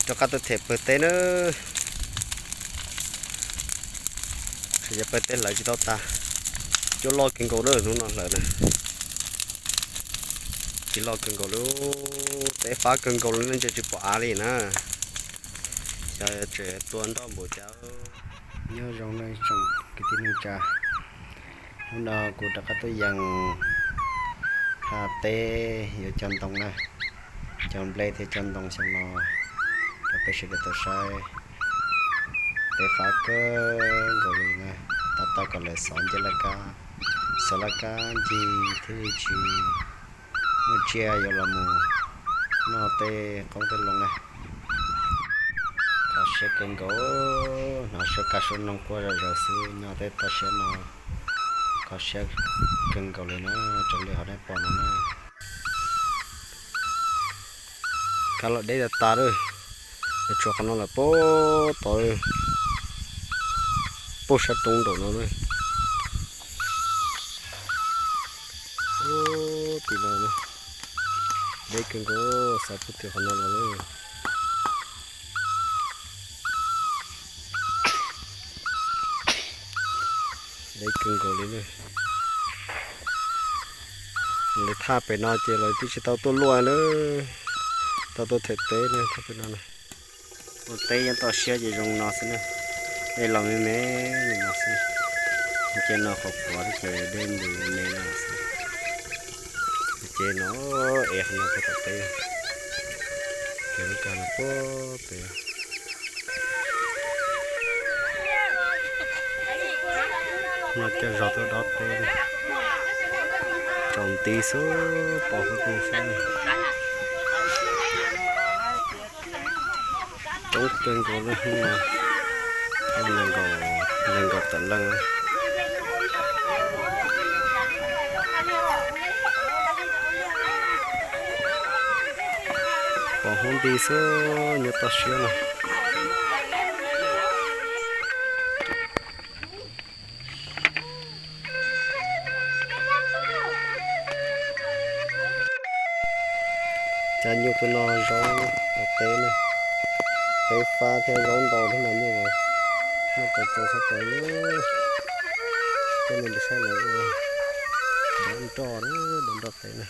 Rov qab tuaj them pawg teb na. Yog pawg teb hlawv tsis tau tag. Cua loj kawg nkaus na, hnub no hlawv na. Tsis loj kawg nkaus li, teb fab kawg nkaus li ne, ntshe tsis pom av li na. Xyov tseem tua nroj npaum cas. Nyob zoo nej tsoom kwv tij neej tsa, hnub no kuv rov qab tuaj yees ha teb yuav cog ntoo na, cog nplej thiab cog ntoo xyoo no, rau peb sawv daws tau saib. Teb fab kawg nkaus li na, tab tom kom lawv xov ncig laj kab, xov laj kab ncig thiaj li tsis muaj tsiaj yuav los mus noj tej qoob tej loo na. Kho siab kawg nkaus, hnov suab kab suab noog quaj zom zaws xwb, nyob tej toj siab no kho siab kawg nkaus li na, raws li qhov nej pom no na. Kab los deb tas tas lawm, tshuav qhov no lawm puag tod, puag sab roob nraum no na. Tim no deb kawg nkaus, xav puag tim qhov no los lawm. Deb kawg nkaus li na. Lawv thaj pem no ces lawv twb tsis tau tuaj luaj na, tau tuaj them teb na, thaj pem no na. Ua teb nyob toj siab ces zoo no xwb na, dej los me me li no xwb. Ces no qhov puav thiab ces dej ntws me me no xwb. Ces no es qhov no puag tom teb, ces lub kab no puag pem. No coj zog tuaj dob teb, tsaus nti xwb, pos huab coob xwb. Coob kawg nkaus li, nees nkaum, nees nkaum tawm leej. Pos huab nti xwb, nyob toj siab no. Cov nyuj tus no zaub ua teb na, teb fab thiab zaub ntau thiab mas nyuj noj tau tau sab tau. Coj nej mus saib lawv ua dov nroj, dov nroj teb na.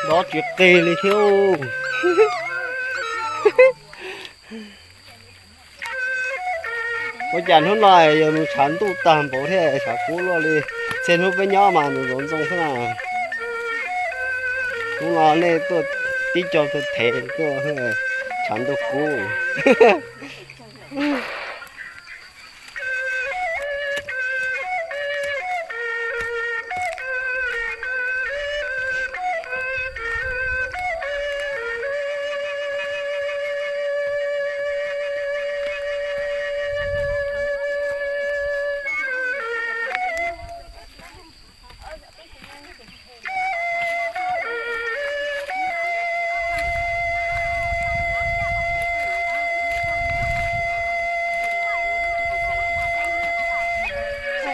Dov tsis qig li thiab. Ua cas hnub no yog nws tshav ntuj tag npaum thiab tshav kub luaj li. Txhia hnub peb nyob mas nws ntxoov ntxoo xwb na. Hnub no nej tuaj tib co tuaj them tuaj, tshav ntuj kub.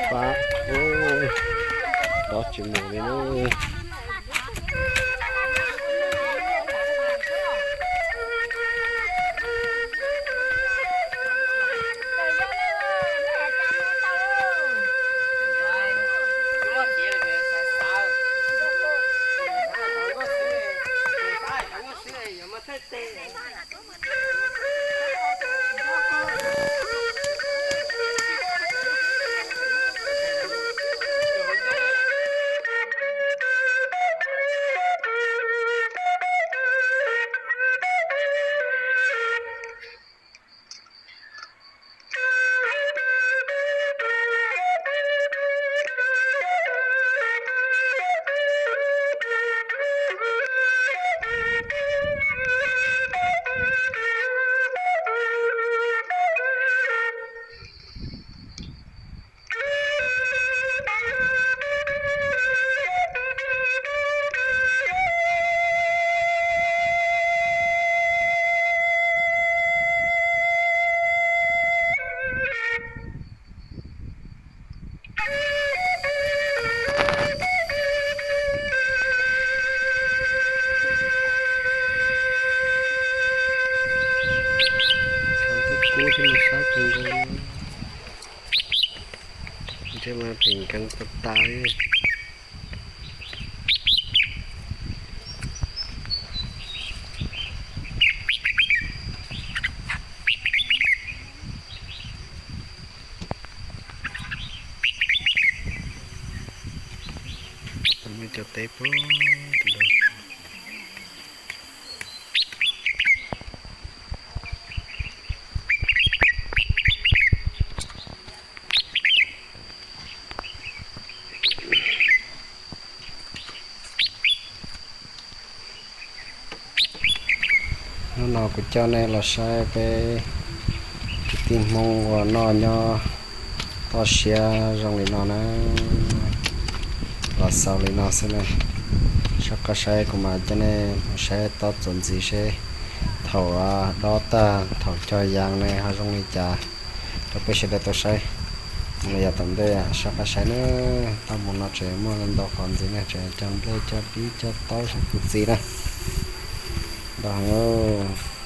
Pab, dov tsis mus li na. Ub, thiab no sab kawg nkaus, ntsej mas phem nkees tas tas li. Muaj cov teb puag tim no. Hnub no kuv coj nej los saib peb kwv tij Hmoob uas noj nyob toj siab zoo li no na. Los xaus li no xwb na. Soj qab saib kuv mam coj nej mus saib tob txuas ntxiv seb thaum dob tag thaum cog yas ne ho zoo li cas rau peb sawv daws tau saib. Mus li yog tom ntej soj qab saib na, tau mus no tseem muaj ntau qhov ntxiv na, tseem cog nplej cog pib cog taub xyoob kuv txiv na. Ntau heev.